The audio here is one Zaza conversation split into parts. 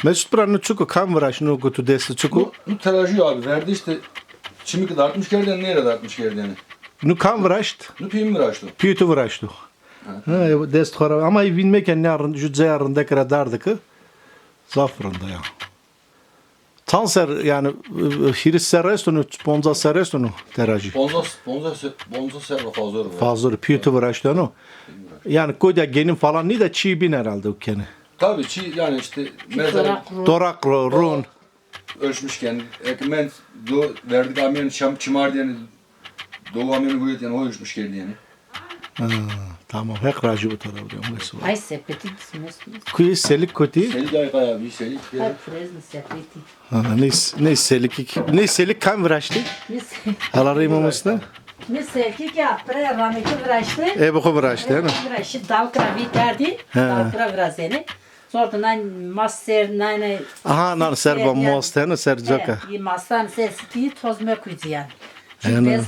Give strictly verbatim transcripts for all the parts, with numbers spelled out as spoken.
Mesut bira, nu çik o, kam viraşt, nu ki tu dest de çik o? Nu, nu terajî abi verdi işte, çimi ki dartmış kerdeni, nêre dartmış kerdeni. Nu kam viraşt? Nu pîyê mi viraşto. Pîyê tu viraşto. Ha, e, dest xo ra. Ama ey vîn meken, ne rind, ju ceya rindek ra dardi ki. Zaf rind a ya. Çand ser, yani, e, hîris ser esto nu, poncas ser esto nu terajî? Poncas, poncas ser, poncas ser ra fazla o. Fazla o, pîyê tu viraşteno. Yani koyda genim falan nî de çî bîn herhalde o kenî. Tabii çî, yani işte mezar, toraq, ro, run. Ölçmüş kenî. Eke mend do verdik amên çam, çimar diyeni, do amên huyet yani, o ölçmüş kenî yani. Ha, tamam. Heq rajî bo to ra. Ay sepetî dismesmez. Kuy selik kotî? Selik ay kaya bir selik. Ay prezni sepetî. Ha, ne, ne selik, ne selik kam viraştî? Ne se- Hala rey mamoste? Ne selik ya, pre rameki viraştî. E, bu xo viraştî, ne? Viraştî, dalkra vî kerdî, dalkra virazenî. Sor de nay mas ser, nay nay. Aha, nan ser ba mas teno ser coka. Yê mastan ser sitî toz mekuycî yanî.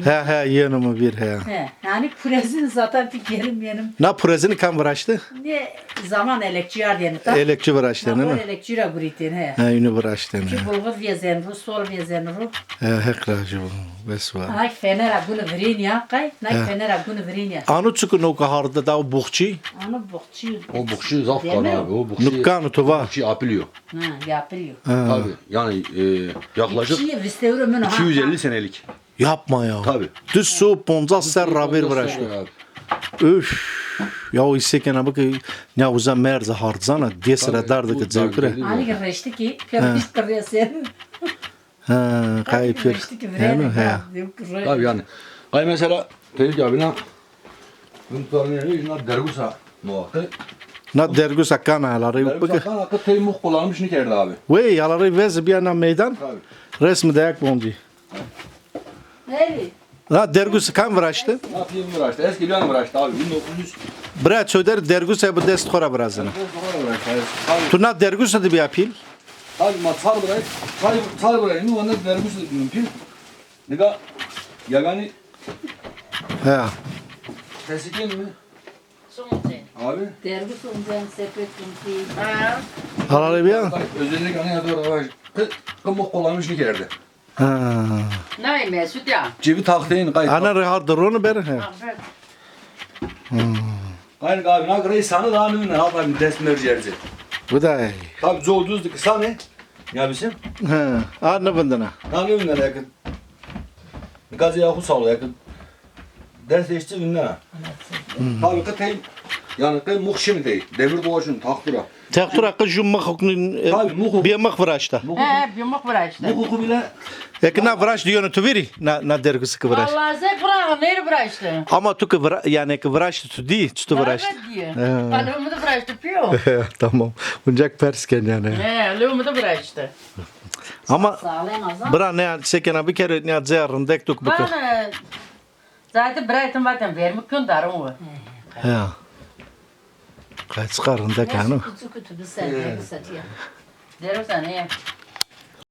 He, he, yeno mi vîr, he. He, yanî kurezin zaten pî gerim yenim. Na kurezini kam viraştî? Ne zaman elekçî ardî yanî ta. Elekçî viraştî yanî. Elekçî ra gurîtên, he. He, unu viraştên, he. Ki bulgur vêzen ru, sol vêzen ru. He, Heq rajî bo. Bes var. Ay fenera gunu virên ya, kay. Nay fenera gunu virên ya. Anu çik o, no ki hard de da, o buxçî? Anu buxçî. O buxçî zaf kan abi, o buxçî. Nukkan o tu va. Buxçî apilî yo. Ha, yapilî yo. Ha. Tabii, yani, e, yaklaşık iki yüz elli senelik. Yapma ya. Tabii. Düz su poncas ser ra ver viraştî. Üf. Ya o îse kena bike, ne uza merz hard zana, diye sıra dardı ki zevkre. Ani ki reştî ki, pêro işte resin. Ha, kay pir. Heno, he. Tabii yani. Ay mesela, Tevfik abi, na, na dergusa muhakkı. Na dergusa kana la rey. Dergusa kana ki tey muh kullanmış nîkerdi abi. Wey, ya la rey vez biya na meydan. Tabii. Resmi dayak bonci. Neydi? Na dergusa kam viraştî? Na pîyê mi viraştî. Eski ben viraştî abi. Bin dokuz yüz. Bira çoder dergusa bu dest xora virazina. Dest xora viraştî. Tabii. Tu na dergusa de biya pîl. Tabii ma çar birayî, çar, çar birayî mi, wende dergûs de bîyûn pîl. Nika yaganî. He. Tesikên mi? Abi. Dergûs oncen sepet pîl. Ha. Halal biya. Özellikle ana yatağı da var. Kı, kı muh kullanmış nîkerdi. Ha. Nay Mesut ya. Cebi taxteyîn qayt. Ana reha de ronu ber, he. Ha, ber. Hmm. Aynı abi, nak rey sanı daha nüvünden, ha, tabii dest mercerci. Bu da ey. Tabii zor düzdü ki sanı. Ya bizim? Ha, a nüvünden ha. Daha nüvünden yakın. Gazı yahu sağlı yakın. Dest eşti ünden ha. Hmm. Tabii ki tey, yani ki muhşim tey. Demir dolaşın, tahtura. Textura ki ju mıh huknun, e, tabii, muh hukun. Bir mıh viraşta. He, bir mıh viraşta. Muh hukun bile. Eki na viraştî yeno tu vîrî, na, na dergûsî ki viraştî. Vallahi zey bira nêrî viraştî. Ama tu ki vira-, yanî ki viraştî tu dî, çitu viraştî? Evet dî. He. Alewmi de viraştî pîyo. Tamam. Uncak pers ken yanî. He, alewmi de viraştî. Ama bira ne sekena bikerî, ne ceya rindek tu ki bikir. Bana, zaten birayê tim vaten vermi kön darin we. He. Qayt çiqa rindek heno. Kutu kutu bi ser, bu setiya. Dero sene ya.